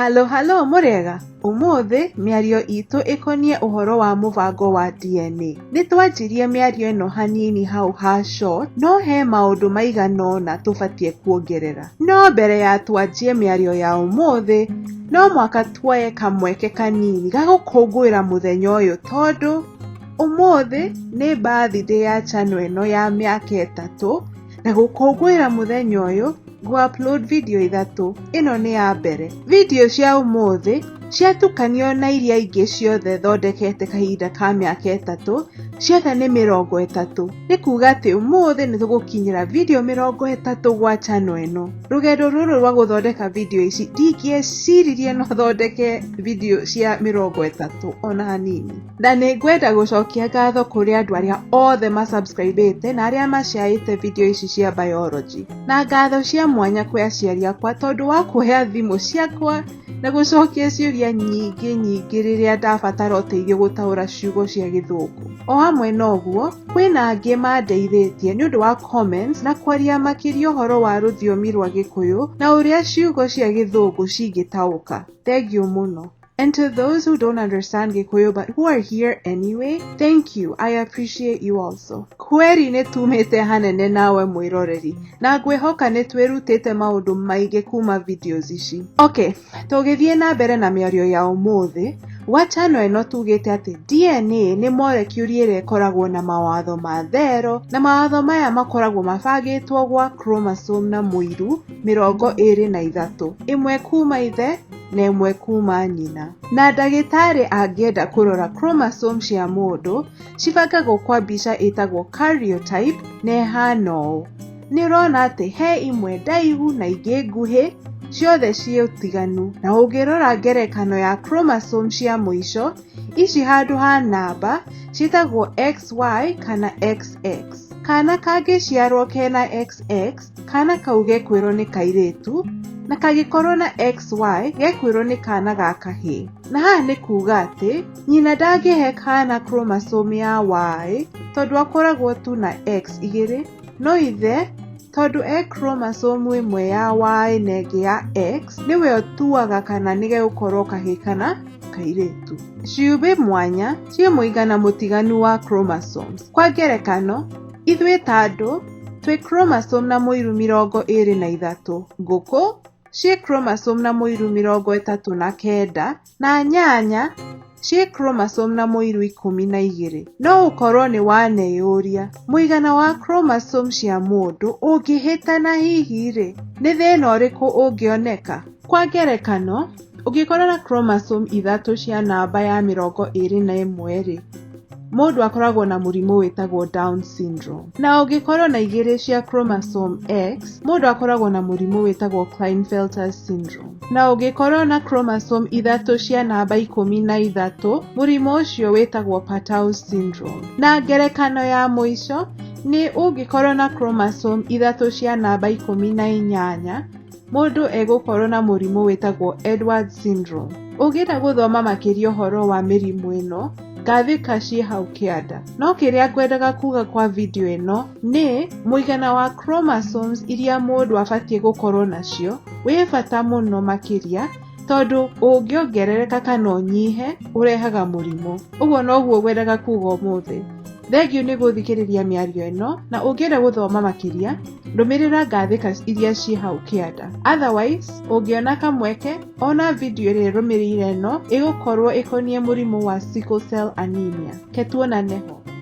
Halo halo mũrĩega? Ũmũthĩ mĩario itũ ĩkoniĩ ũhoro wa mũbango wa DNA. Nĩ twanjirie mĩario ĩno hanini hau ha short, no he maũndũ maigana ũna tũbatiĩ kuongerera. No mbere ya twanjie mĩario ya ũmũthĩ, no mũhaka tuoye kamweke kanini ga gũkũngũĩra mũthenya ũyũ tondũ ũmũthĩ nĩ birthday ya channel ĩno ya mĩaka 3 na gũkũngũĩra mũthenya ũyũ ngũ upload video 3, ĩno nĩ ya mbere. Video cia ũmũthĩ ciatukanio na iria ingĩ ciothe thondekete kahinda ka mĩaka 3, ciothe nĩ 30. Nĩ kuga atĩ ũmũthĩ nĩ tũgũkinyĩra video 30 gwa channel ĩno. Rũgendo rũrũ rwa gũthondeka video ici ndingĩeciririe no thondeke video cia 30 ona hanini. Na nĩ ngwenda gũcokia ngatho kũrĩ andũ arĩa othe masubscribĩte na arĩa maciaĩte video ici cia biology. Na ngatho cia mwanya kwĩ aciari akwa tondũ wa kuoya thimũ ciakwa na gũcokia ciũria nyingĩ nyingĩ rĩrĩa ndabatara ũteithio gũtaũra ciugo cia gĩthũngũ. O hamwe na ũguo, kwĩna angĩ mandeithĩtie nĩ ũndũ wa comments na kwaria makĩria ũhoro wa rũthiomi rwa gĩkũyũ na ũrĩa ciugo cia gĩthũngũ cingĩtaũka. Thengiũ mũno. And to those who don't understand Gikuyu but who are here anyway, thank you. I appreciate you also. Kweri nĩ tumĩte hanene nawe mwĩroreri na ngwĩhoka nĩ twĩrutĩte maũndũ maingĩ kuma videos ici. Okay, tũgĩthiĩ na mbere na mĩario ya ũmũthĩ, gwa channel ĩno tugĩte atĩ DNA nĩ molecule ĩrĩa ĩkoragwo na mawatho ma thero na mawatho maya makoragwo mabangĩtwo gwa chromosome na mũiru 23, ĩmwe kuma ithe na ĩmwe kuma nyina. Na ndagĩtarĩ angĩenda kũrora chromosome cia mũndũ, cibangagwo kwa mbica ĩtagwo karyotype na ĩhana ũũ. Nĩ ũrona atĩ he imwe ndaihu na ingĩ nguhĩ, ciothe ciĩ ũtiganu. Na ũngĩrora ngerekano ya chromosome cia mũico, ici handũ ha namba ciĩtagwo XY kana XX. Kana kangĩciarwo kena XX, kana kau gekwĩrwo nĩ kairĩtu, na kangĩkorwo na XY gekwĩrwo nĩ kana ga kahĩĩ. Na haha nĩ kuga atĩ nyina ndangĩhe kana chromosome ya Y tondũ akoragwo tu na X igĩrĩ, no ithe tondũ e chromosome ĩmwe ya Y na ĩngĩ ya X, nĩwe ũtuaga kana nĩ gegũkorwo kahĩĩ kana kairĩtu. Ciũmbe mwanya ciĩ mũigana mũtiganu wa chromosomes. Kwa ngerekano, ithuĩ ta andũ twĩ chromosome na mũiru 23, ngũkũ ciĩ chromosome na mũiru 39 na nyanya ciĩ chromosome na mũiru 12. No ũkorwo nĩ waneyũria mũigana wa chromosome cia mũndũ ũngĩhĩtana hihi-rĩ, nĩ thĩna ũrĩkũ ũngĩoneka? Kwa ngerekano, ũngĩkorwo na chromosome 3 cia namba ya 21-rĩ, mũndũ akoragwo na mũrimũ wĩtagwo Down syndrome. Na ũngĩkorwo na 2 cia chromosome X, mũndũ akoragwo na mũrimũ wĩtagwo Klinefelter syndrome. Na ũngĩkorwo na chromosome 3 cia namba 13, mũrimũ ũcio wĩtagwo Patau syndrome. Na ngerekano ya mũico nĩ ũngĩkorwo na chromosome 3 cia namba 18, mũndũ egũkorwo na mũrimũ wĩtagwo Edwards syndrome. Ũngĩenda gũthoma makĩria ũhoro wa mĩrimũ ĩno, ngathĩka ciĩ hau kĩanda. No kĩrĩa ngwendaga kuga kwa video ĩno nĩ mũigana wa chromosomes iria mũndũ abatiĩ gũkorwo nacio wĩ bata mũno makĩria tondũ ũngĩongerereka kana ũnyihe ũrehaga mũrimũ. Ũguo noguo ngwendaga kuga ũmũthĩ. Thengiũ nĩ gũthikĩrĩria mĩario ĩno na ũngĩenda gũthoma makĩria, ndũmĩrĩra ngathĩka iria ciĩ hau kĩanda. Otherwise, ũngĩona kamweke, ona video ĩrĩa ĩrũmĩrĩire ĩno ĩgũkorwo ĩkoniĩ mũrimũ wa sickle cell anemia. Ke tuonane ho.